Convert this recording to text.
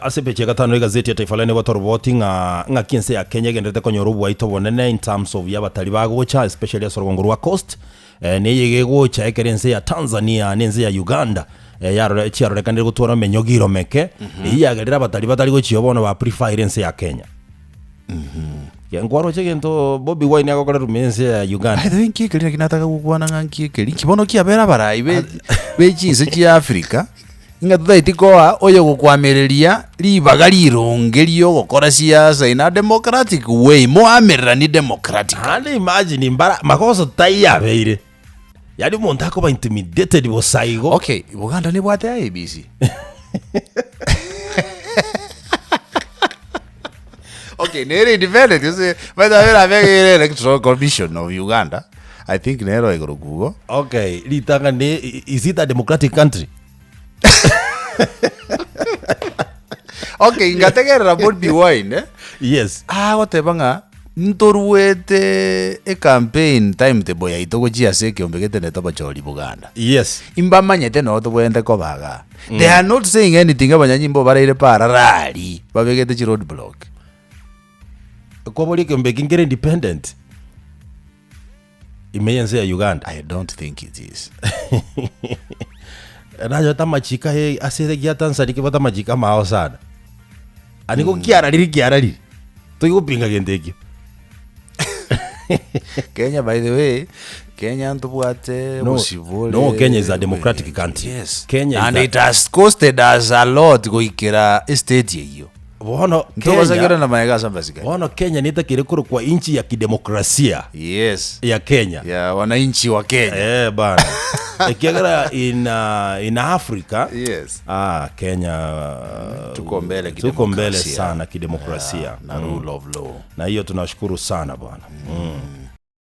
Ase epeji ya gatano y'egazeti ya Taifa Leo nigo toroboti ng'a ng'aki ense ya Kenya egendererete konyora obwaito obonene in terms of y'abatari bagocha especially ase orogongo rwa Coast. Eh, neye iga egocha ekero ense ya Tanzania na ense ya Uganda eh, yarore chiarorekanire gotwara emenyogiro meke eyio yagerire abatari batari gochia bono ba preferire ense ya Kenya. Nkwaroche egento Bobi Wine agokorera ime ense ya Uganda. By the way, nki ekeri naki nataka gokwana ng'a nki ekeri nki bono kiabera abarai be be chinse chia Africa ng'a totaeti koa oyogokoamereria ribaga rironge riogokora siasa in a democratic way, moamereranie democratically. Naende imagine mbara magoso taiyo abeire. Yaani omonto akoba intimidated bosa igo. Okay, Buganda nebwate IEBC? Okay, nere independent gose by the way nabegere Electoral Commission of Uganda. I think nero igoro kugo. Okay, ritang'ani is it a democratic country? Okay, ngategerera Bobi Wine eh? Yes. Agoteba ng'a ntoruete ecampaign timetable yaito gochia ase ekeombe getenete obochori Buganda. Yes. Imbamanyete noo tobwenerete koba igaa. They are not saying anything abanyanyimbo baraire pararari babegete chi road block. Kwaboria ekeombe eki nkere independent ime y'ense ya Uganda. I don't think it is. Nanyorete amachiko aye ase ere gia Tanzania kebwate amachiko amao sana. Ani mm. kiararire kiararire. Toigopinga gento ekio. Kenya by the way, Kenya ntobwate No, bosibore. no, Kenya is a democratic country. Yes. Kenya is And a- it has costed us a lot goikera estate eyio. Bono Ntobasagera Kenya, na maega ase amasikani. bono Kenya nitakire korokwa inchi ya kidemokrasia Yes. ya Kenya. Ya wananchi wa Kenya. Eh bana. Ekiagera in uh, in Africa Yes. ah, Kenya Tuko mbele tuko mbele kidemokrasia. sana kidemokrasia Na rule of law. na hiyo tunashukuru sana bwana mm.